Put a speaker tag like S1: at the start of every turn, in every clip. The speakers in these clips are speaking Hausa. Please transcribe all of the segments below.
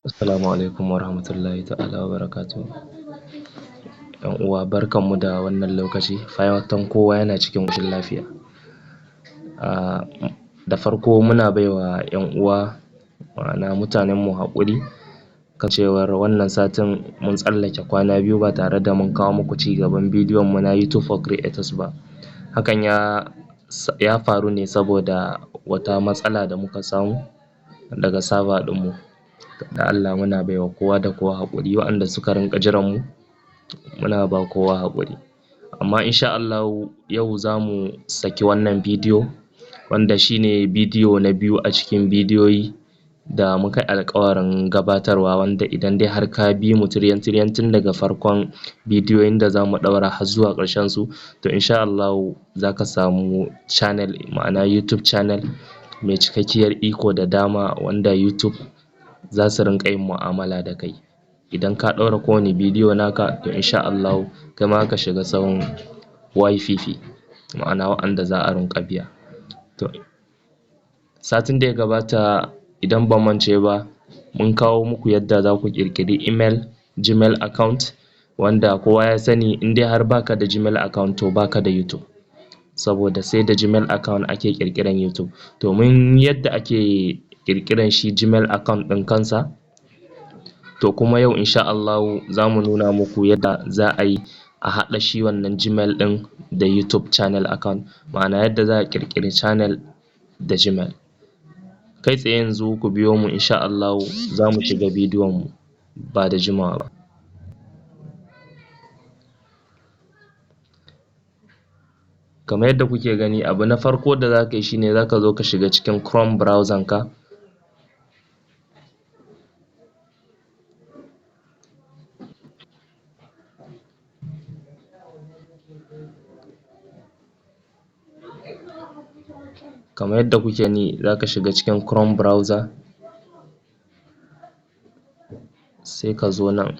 S1: Assalamu alaikum warahmatullahi ta'ala wabarakatuhu. ‘Yan uwa barkanmu da wannan lokaci, fatan kowa yana cikin ƙoshin lafiya. Da farko muna baiwa ‘yan uwa ma'ana mutanen mu haƙuri kan cewar wannan satin mun tsallake kwana biyu ba tare da mun kawo muku cigaban bidiyon mu na YouTube for Creators ba. Hakan ya faru ne saboda wata matsala da muka samu daga server ɗin mu. Da Allah muna baiwa kowa da kowa haƙuri, waɗanda suka rinƙa jiran mu muna ba kowa haƙuri. Amma insha Allahu yau zamu saki wannan bidiyo wanda shine bidiyo na biyu a cikin bidiyoyi da muka yi alƙawarin gabatarwa, wanda idan dai har ka bi mu tiryan-tiryan tun daga farkon bidiyoyin da zamu ɗaura har zuwa ƙarshen su, to insha Allahu zaka samu channel, ma'ana YouTube channel mai cikakkiyar iko da dama wanda YouTube zasu rinƙa yin mu'amala da kai. Idan ka ɗaura kowane bidiyo naka, to insha Allahu kaima zaka shiga sahun YPP, ma'ana wa'anda za a rinƙa biya. To satin da ya gabata, idan ban mance ba, mun kawo muku yadda zaku ƙirƙiri email Gmail account, wanda kowa ya sani in dai har baka da Gmail account to baka da YouTube, saboda sai da Gmail account ake ƙirƙiran YouTube. To mun yi yadda ake ƙirƙiran shi Gmail account ɗin kansa. To kuma yau insha Allahu zamu nuna muku yadda za a yi a haɗa shi wannan Gmail ɗin da YouTube channel account, ma'ana yadda za a ƙirƙiri channel da Gmail. Kai tsaye yanzu ku biyo mu, insha Allahu zamu shiga bidiyon mu ba da jimawa ba. Kamar yadda kuke gani, abu na farko da zaka yi shine zaka zo ka shiga cikin Chrome browser ka. Kamar yadda kuke gani, zaka shiga cikin Chrome browser, sai ka zo nan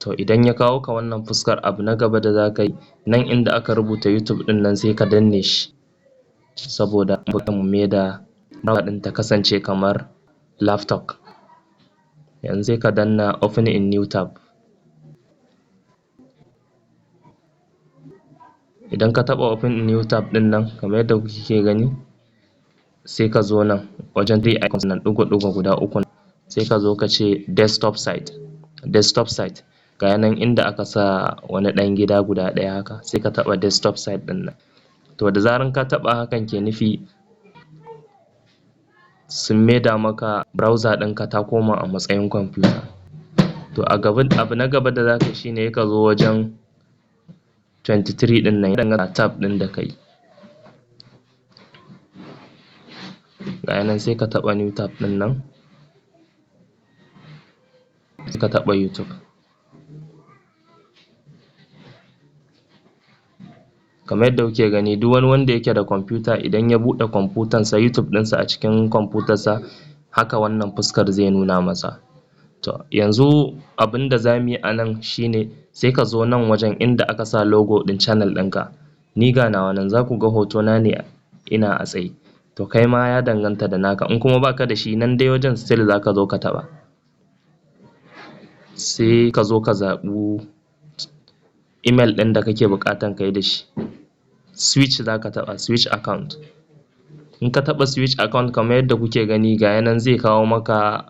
S1: To idan ya kawo ka wannan fuskar, abu na gaba da zaka yi, nan inda aka rubuta YouTube ɗin nan, sai ka danne shi, saboda mu maida browser ɗin ta kasance kamar laptop. Yanzu sai ka danna open in new tab. Idan ka taɓa open in new tab ɗin nan, kamar yadda kuke gani, sai ka zo nan wajen three icons nan, ɗigo-ɗigo guda uku, sai ka zo ka ce desktop site. Desktop site ga nan inda aka sa wani ɗan gida guda ɗaya haka, sai ka taɓa desktop site ɗin nan. To da zaran ka taɓa, hakan ke nufi sun maida maka browser ɗinka ta koma a matsayin kwamfuta. To a gaba, abu na gaba da zaka yi shine ka zo wajen 23 ɗin nan, ya tab ɗin da kayi ga nan, sai ka taɓa new tab ɗin nan, sai ka taɓa YouTube. Kamar yadda kuke gani, duk wani wanda yake da kwamfuta, idan ya buɗe kwamfutansa, YouTube ɗinsa a cikin kwamfutarsa, haka wannan fuskar zai nuna masa. To yanzu abinda zamu yi a nan shine sai ka zo nan wajen inda aka sa logo ɗin channel ɗinka. Ni ga nawa nan, zaku ga hotona ne ina a tsaye. To kai ma ya danganta da naka. In kuma baka da shi, nan dai wajen still zaka zo ka taɓa, sai ka zo ka zaɓi email ɗin da kake buƙatan kayi da shi. Switch zaka taɓa, switch account. In ka taɓa switch account, kamar yadda kuke gani, ga nan zai kawo maka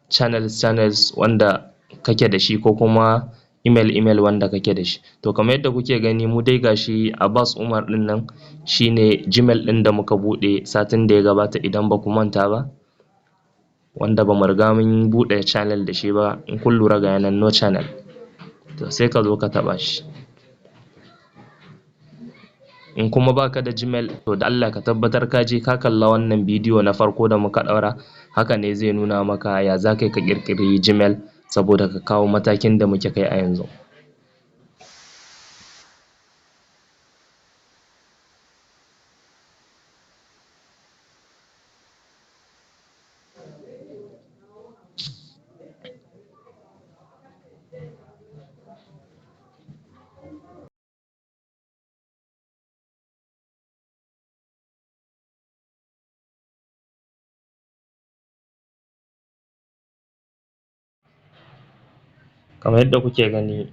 S1: channels channels wanda kake da shi ko kuma email email wanda kake da shi. To kamar yadda kuke gani, mu dai gashi Abbas Umar ɗin nan shine Gmail ɗin da muka buɗe satin da ya gabata, idan baku manta ba, wanda bamu riga mun buɗe channel da shi ba. In kun lura, ga nan no channel. To sai ka zo ka taɓa shi. In kuma baka da Gmail, to da Allah ka tabbatar ka je ka kalla wannan bidiyo na farko da muka ɗaura. Haka ne zai nuna maka ya zaka yi ka ƙirƙiri Gmail saboda ka kawo matakin da muke kai a yanzu. Kamar yadda kuke gani,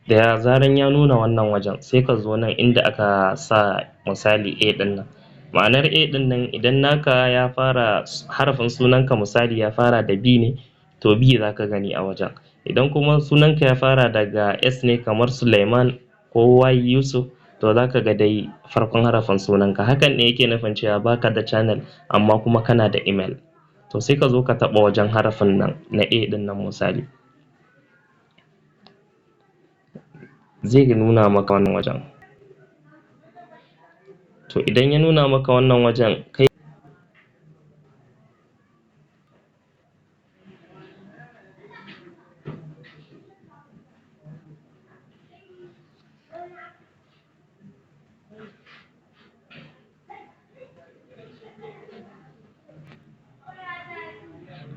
S1: da zaran ya nuna wannan wajen, sai ka zo nan inda aka sa misali A ɗin nan. Ma'anar A ɗin nan, idan naka ya fara harafin sunanka, misali ya fara da B ne, to B za ka gani a wajen. Idan kuma sunanka ya fara daga S ne, kamar Suleiman ko Y Yusuf, to za ka ga dai farkon harafin sunanka. Hakan ne yake nufin cewa baka da channel amma kuma kana da email. To sai ka zo ka taɓa wajen harafin nan na A ɗin nan, misali zai nuna maka wannan wajen. To idan ya nuna maka wannan wajen, kai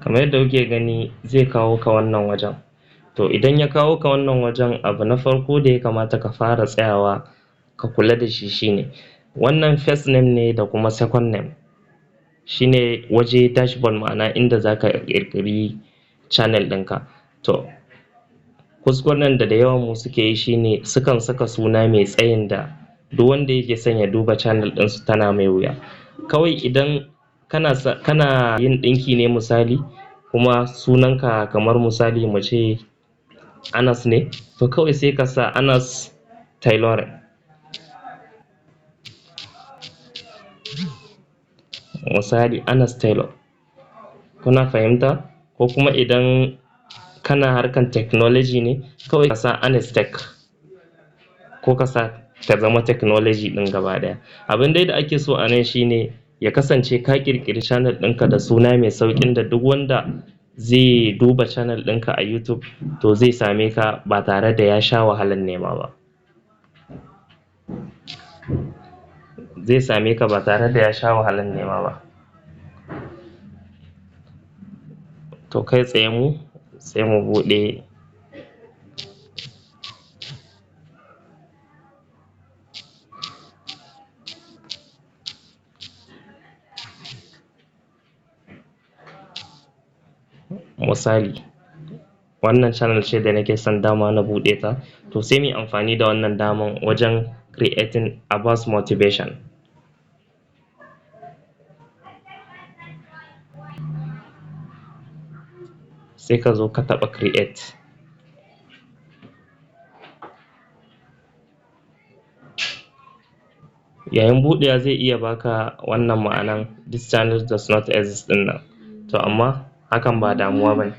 S1: kamar yadda kuke gani, zai kawo ka wannan wajen. To idan ya kawo ka wannan wajen, abu na farko da ya kamata ka fara tsayawa ka kula da shi shine wannan first name ne da kuma second name. Shine waje dashboard, ma'ana inda zaka ƙirƙiri channel ɗinka. To kuskuren da da yawan mu suke yi shine sukan saka suna mai tsayin da duk wanda yake son ya duba channel ɗinsu tana mai wuya. Kawai idan kana yin ɗinki ne misali, kuma sunanka kamar misali mu ce Anas ne, to kawai sai ka sa Anas Tailoring. Misali Anas Tailor. Kuna fahimta? Ko kuma idan kana harkan technology ne, kawai ka sa Anas Tech, ko ka sa ta zama technology ɗin gaba ɗaya. Abin dai da ake so a nan shine ya kasance ka ƙirƙiri channel ɗinka da suna mai sauƙin da duk wanda zai duba channel ɗinka a YouTube to zai same ka ba tare da ya sha wahalan nema ba. Zai same ka ba tare da ya sha wahalan nema ba. To kai tsaye mu sai mu buɗe. Misali wannan channel ce da nake son dama na buɗe ta, to sai muyi amfani da wannan daman wajen creating Abbas Motivation. Sai ka zo ka taɓa create. Yayin buɗewa zai iya baka wannan ma'anan "This channel does not exist" ɗin nan, to amma hakan ba damuwa bane.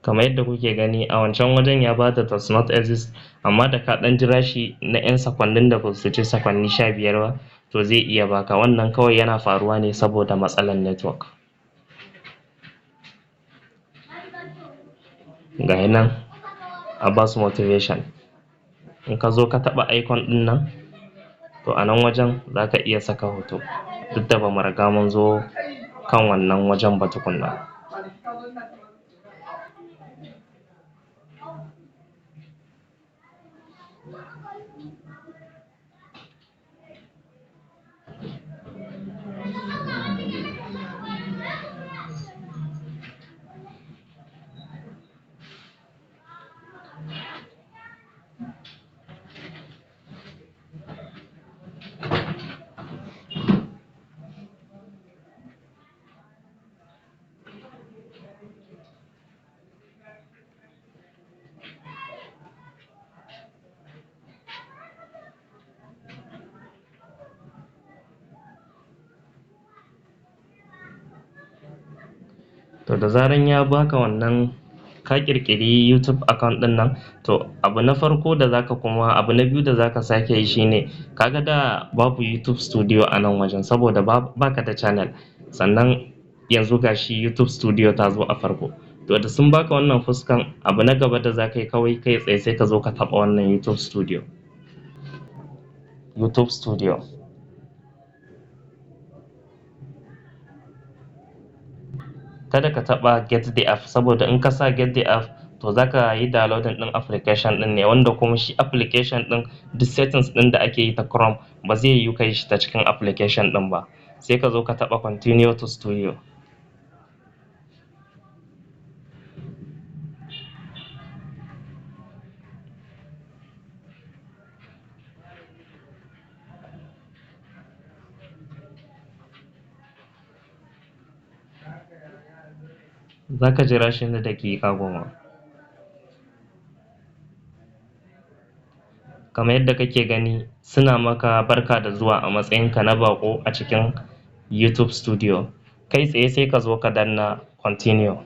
S1: Kamar yadda kuke gani, a wancan wajen ya bada "does not exist", amma da ka ɗan jira shi na 'yan sakwannin da ba su wuce sakwanni 15 ba, to zai iya baka wannan. Kawai yana faruwa ne saboda matsalar network. Ga nan Abbas Motivation. In ka zo ka taɓa icon ɗin nan, to a nan wajen za ka iya saka hoto, duk da ba mu riga mun zo kan wannan wajen ba tukunna. To da zaran ya baka wannan, ka ƙirƙiri YouTube account ɗin nan, to abu na farko da zaka kuma abu na biyu da zaka sake yi shine, kaga da babu YouTube Studio a nan wajen saboda baka da channel. Sannan yanzu gashi YouTube Studio ta zo a farko. To da sun baka wannan fuskan, abu na gaba da za ka yi kawai kai tsaye sai ka zo ka taɓa wannan YouTube Studio. YouTube Studio. Kada ka taɓa get the app, saboda in ka sa get the app to za ka yi downloading ɗin application ɗin ne, wanda kuma shi application ɗin duk settings ɗin da ake yi ta Chrome ba zai yiwu ka yi shi ta cikin application ɗin ba. Sai ka zo ka taɓa continue to studio. Za ka jira shi na daƙiƙa 10. Kamar yadda kake gani, suna maka barka da zuwa a matsayinka na baƙo a cikin YouTube Studio. Kai tsaye sai ka zo ka danna continue.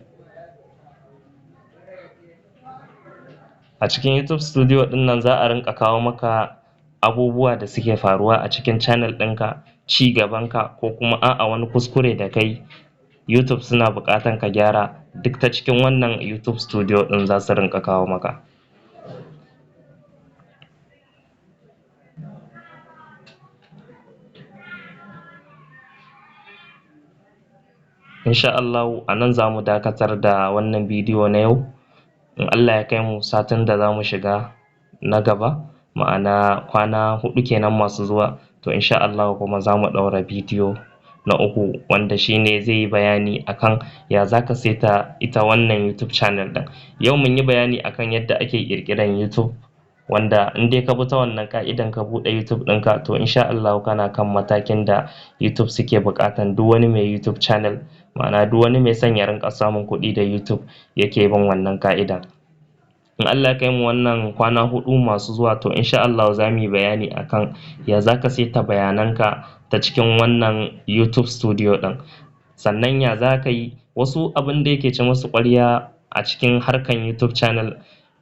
S1: A cikin YouTube Studio ɗin nan za a rinƙa kawo maka abubuwa da suke faruwa a cikin channel ɗinka, ci gabanka, ko kuma a'a wani kuskure da kai YouTube suna buƙatan ka gyara, duk ta cikin wannan YouTube Studio ɗin za su rinƙa kawo maka. Insha Allahu a nan za mu dakatar da wannan bidiyo na yau. In Allah ya kai mu satin da za mu shiga na gaba, ma'ana kwana 4 kenan masu zuwa, to insha Allahu kuma za mu ɗaura bidiyo na 3, wanda shine zai yi bayani akan ya za ka saita ita wannan YouTube channel ɗin. Yau mun yi bayani akan yadda ake ƙirƙiran YouTube, wanda in dai ka bi ta wannan ƙa'idan ka buɗe YouTube ɗinka, to insha Allahu kana kan matakin da YouTube suke buƙatan duk wani mai YouTube channel, ma'ana duk wani mai son ya rinƙa samun kuɗi da YouTube yake bin wannan ƙa'idan. In Allah ya kai mu wannan kwana 4 masu zuwa, to insha Allahu za mu yi bayani akan ya za ka saita bayananka ta cikin wannan YouTube Studio ɗin. Sannan ya za ka yi wasu abin da yake ci musu ƙwarya a cikin harkan YouTube channel,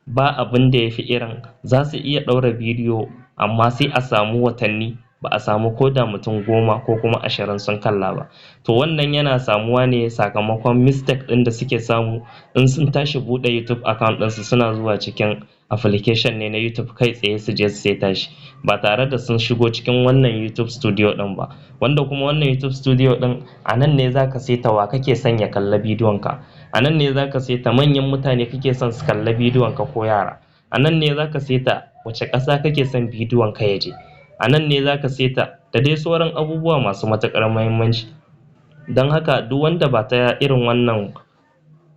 S1: ba abin da ya fi irin za su iya ɗaura bidiyo amma sai a samu watanni ba a samu ko da mutum 10 ko kuma 20 sun kalla ba. To wannan yana samuwa ne sakamakon mistake ɗin da suke samu in sun tashi buɗe YouTube account ɗinsu, suna zuwa cikin application ne na YouTube kai tsaye su je su saita shi ba tare da sun shigo cikin wannan YouTube Studio ɗin ba. Wanda kuma wannan YouTube Studio ɗin a nan ne za ka saita wa kake son ya kalla bidiyon ka. A nan ne za ka saita manyan mutane kake son su kalla bidiyon ka ko yara. A nan ne za ka saita wace ƙasa kake son bidiyon ka ya je. A nan ne za ka saita da dai sauran abubuwa masu matuƙar muhimmanci. Don haka duk wanda ba ta irin wannan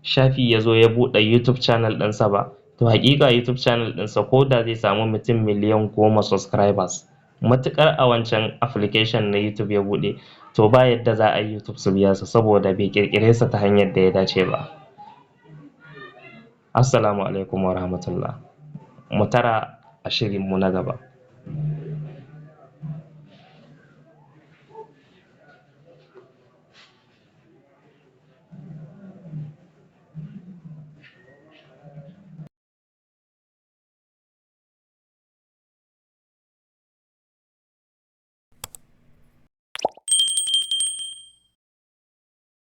S1: shafi ya zo ya buɗe YouTube channel ɗinsa ba, to haƙiƙa YouTube channel ɗinsa ko da zai samu mutum miliyan 10 subscribers, matuƙar a wancan application na YouTube ya buɗe, to ba yadda za a yi YouTube su biya sa saboda bai ƙirƙire sa ta hanyar da ya dace ba. Assalamu alaikum wa rahmatullah. Mu tara a shirinmu na gaba.